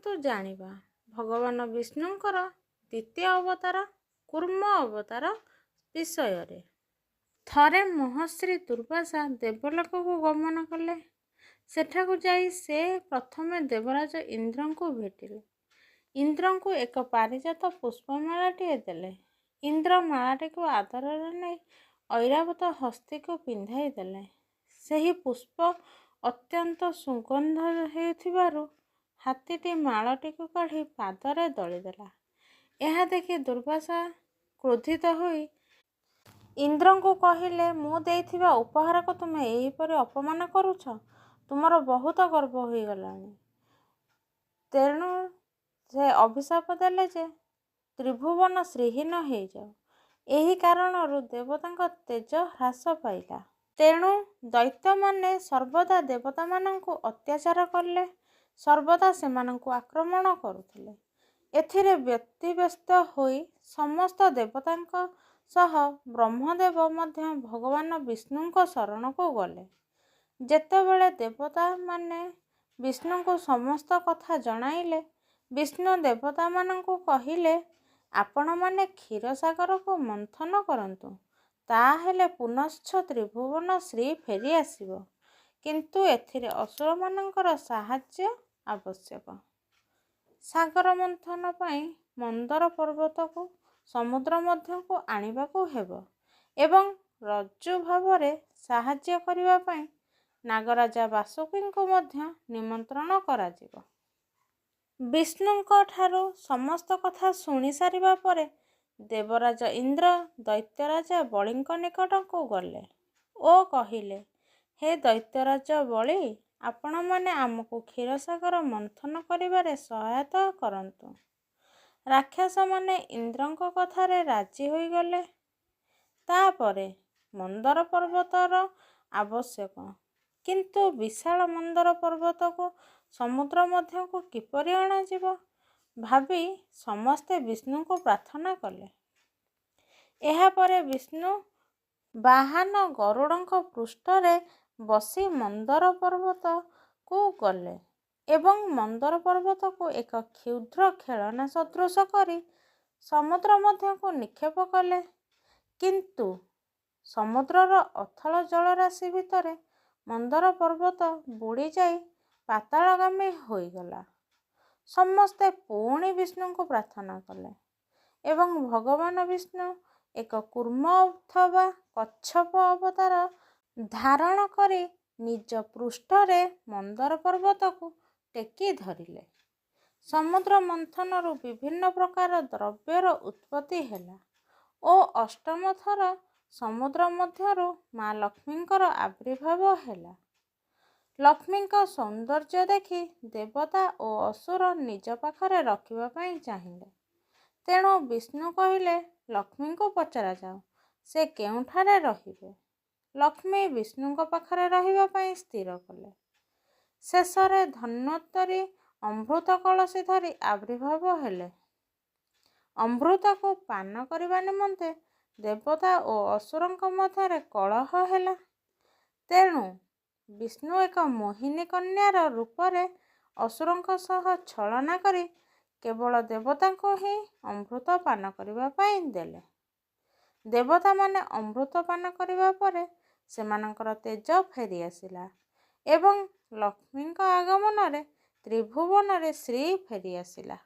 ଆସନ୍ତୁ ଜାଣିବା ଭଗବାନ ବିଷ୍ଣୁଙ୍କର ଦ୍ୱିତୀୟ ଅବତାର କୂର୍ମ ଅବତାର ବିଷୟରେ। ଥରେ ମହର୍ଷି ଦୁର୍ବାସା ଦେବଲୋକକୁ ଗମନ କଲେ। ସେଠାକୁ ଯାଇ ସେ ପ୍ରଥମେ ଦେବରାଜ ଇନ୍ଦ୍ରଙ୍କୁ ଭେଟିଲେ। ଇନ୍ଦ୍ରଙ୍କୁ ଏକ ପାରିଜାତ ପୁଷ୍ପମାଳାଟିଏ ଦେଲେ। ଇନ୍ଦ୍ର ମାଳାଟିକୁ ଆଦରରେ ନେଇ ଐରାବତ ହସ୍ତୀକୁ ପିନ୍ଧାଇ ଦେଲେ। ସେହି ପୁଷ୍ପ ଅତ୍ୟନ୍ତ ସୁଗନ୍ଧ ହେଉଥିବାରୁ ହାତୀଟି ମାଳଟିକୁ କାଢ଼ି ପାଦରେ ଦଳିଦେଲା। ଏହା ଦେଖି ଦୁର୍ବାସା କ୍ରୋଧିତ ହୋଇ ଇନ୍ଦ୍ରଙ୍କୁ କହିଲେ, ମୁଁ ଦେଇଥିବା ଉପହାରକୁ ତୁମେ ଏହିପରି ଅପମାନ କରୁଛ? ତୁମର ବହୁତ ଗର୍ବ ହୋଇଗଲାଣି। ତେଣୁ ସେ ଅଭିଶାପ ଦେଲେ ଯେ ତ୍ରିଭୁବନ ଶ୍ରୀହୀନ ହୋଇଯାଉ। ଏହି କାରଣରୁ ଦେବତାଙ୍କ ତେଜ ହ୍ରାସ ପାଇଲା। ତେଣୁ ଦୈତ୍ୟମାନେ ସର୍ବଦା ଦେବତାମାନଙ୍କୁ ଅତ୍ୟାଚାର କଲେ, ସର୍ବଦା ସେମାନଙ୍କୁ ଆକ୍ରମଣ କରୁଥିଲେ। ଏଥିରେ ବ୍ୟତିବ୍ୟସ୍ତ ହୋଇ ସମସ୍ତ ଦେବତାଙ୍କ ସହ ବ୍ରହ୍ମଦେବ ମଧ୍ୟ ଭଗବାନ ବିଷ୍ଣୁଙ୍କ ଶରଣକୁ ଗଲେ। ଯେତେବେଳେ ଦେବତାମାନେ ବିଷ୍ଣୁଙ୍କୁ ସମସ୍ତ କଥା ଜଣାଇଲେ, ବିଷ୍ଣୁ ଦେବତାମାନଙ୍କୁ କହିଲେ, ଆପଣମାନେ କ୍ଷୀରସାଗରକୁ ମନ୍ଥନ କରନ୍ତୁ, ତାହାହେଲେ ପୁନଶ୍ଚ ତ୍ରିଭୁବନ ଶ୍ରୀ ଫେରିଆସିବ। କିନ୍ତୁ ଏଥିରେ ଅସୁରମାନଙ୍କର ସାହାଯ୍ୟ ଆବଶ୍ୟକ। ସାଗର ମନ୍ଥନ ପାଇଁ ମନ୍ଦର ପର୍ବତକୁ ସମୁଦ୍ର ମଧ୍ୟକୁ ଆଣିବାକୁ ହେବ ଏବଂ ରଜ୍ଜୁ ଭାବରେ ସାହାଯ୍ୟ କରିବା ପାଇଁ ନାଗରାଜା ବାସୁକୀଙ୍କୁ ମଧ୍ୟ ନିମନ୍ତ୍ରଣ କରାଯିବ। ବିଷ୍ଣୁଙ୍କଠାରୁ ସମସ୍ତ କଥା ଶୁଣି ସାରିବା ପରେ ଦେବରାଜ ଇନ୍ଦ୍ର ଦୈତ୍ୟରାଜା ବଳିଙ୍କ ନିକଟକୁ ଗଲେ ଓ କହିଲେ, ହେ ଦୈତ୍ୟରାଜ ବଳି, ଆପଣମାନେ ଆମକୁ କ୍ଷୀରସାଗର ମନ୍ଥନ କରିବାରେ ସହାୟତା କରନ୍ତୁ। ରାକ୍ଷସମାନେ ଇନ୍ଦ୍ରଙ୍କ କଥାରେ ରାଜି ହୋଇଗଲେ। ତାପରେ ମନ୍ଦର ପର୍ବତର ଆବଶ୍ୟକ। କିନ୍ତୁ ବିଶାଳ ମନ୍ଦର ପର୍ବତକୁ ସମୁଦ୍ର ମଧ୍ୟକୁ କିପରି ଅଣାଯିବ ଭାବି ସମସ୍ତେ ବିଷ୍ଣୁଙ୍କୁ ପ୍ରାର୍ଥନା କଲେ। ଏହାପରେ ବିଷ୍ଣୁ ବାହାନ ଗରୁଡ଼ଙ୍କ ପୃଷ୍ଠରେ ବସି ମନ୍ଦର ପର୍ବତକୁ ଗଲେ ଏବଂ ମନ୍ଦର ପର୍ବତକୁ ଏକ କ୍ଷୁଦ୍ର ଖେଳନା ସଦୃଶ କରି ସମୁଦ୍ର ମଧ୍ୟକୁ ନିକ୍ଷେପ କଲେ। କିନ୍ତୁ ସମୁଦ୍ରର ଅଥଳ ଜଳରାଶି ଭିତରେ ମନ୍ଦର ପର୍ବତ ବୁଡ଼ିଯାଇ ପାତାଳଗାମୀ ହୋଇଗଲା। ସମସ୍ତେ ପୁଣି ବିଷ୍ଣୁଙ୍କୁ ପ୍ରାର୍ଥନା କଲେ ଏବଂ ଭଗବାନ ବିଷ୍ଣୁ ଏକ କୂର୍ମ ଅଥବା କଚ୍ଛପ ଅବତାର ଧାରଣ କରି ନିଜ ପୃଷ୍ଠରେ ମନ୍ଦର ପର୍ବତକୁ ଟେକି ଧରିଲେ। ସମୁଦ୍ର ମନ୍ଥନରୁ ବିଭିନ୍ନ ପ୍ରକାର ଦ୍ରବ୍ୟର ଉତ୍ପତ୍ତି ହେଲା ଓ ଅଷ୍ଟମ ଥର ସମୁଦ୍ର ମଧ୍ୟରୁ ମା ଲକ୍ଷ୍ମୀଙ୍କର ଆବିର୍ଭାବ ହେଲା। ଲକ୍ଷ୍ମୀଙ୍କ ସୌନ୍ଦର୍ଯ୍ୟ ଦେଖି ଦେବତା ଓ ଅସୁର ନିଜ ପାଖରେ ରଖିବା ପାଇଁ ଚାହିଁଲେ। ତେଣୁ ବିଷ୍ଣୁ କହିଲେ, ଲକ୍ଷ୍ମୀଙ୍କୁ ପଚରାଯାଉ, ସେ କେଉଁଠାରେ ରହିବେ? ଲକ୍ଷ୍ମୀ ବିଷ୍ଣୁଙ୍କ ପାଖରେ ରହିବା ପାଇଁ ସ୍ଥିର କଲେ। ଶେଷରେ ଧନ୍ୱନ୍ତରୀ ଅମୃତ କଳସୀ ଧରି ଆବିର୍ଭାବ ହେଲେ। ଅମୃତକୁ ପାନ କରିବା ନିମନ୍ତେ ଦେବତା ଓ ଅସୁରଙ୍କ ମଧ୍ୟରେ କଳହ ହେଲା। ତେଣୁ ବିଷ୍ଣୁ ଏକ ମୋହିନୀ କନ୍ୟାର ରୂପରେ ଅସୁରଙ୍କ ସହ ଛଳନା କରି କେବଳ ଦେବତାଙ୍କୁ ହିଁ ଅମୃତ ପାନ କରିବା ପାଇଁ ଦେଲେ। ଦେବତାମାନେ ଅମୃତ ପାନ କରିବା ପରେ ସେମାନଙ୍କର ତେଜ ଫେରିଆସିଲା ଏବଂ ଲକ୍ଷ୍ମୀଙ୍କ ଆଗମନରେ ତ୍ରିଭୁବନରେ ଶ୍ରୀ ଫେରିଆସିଲା।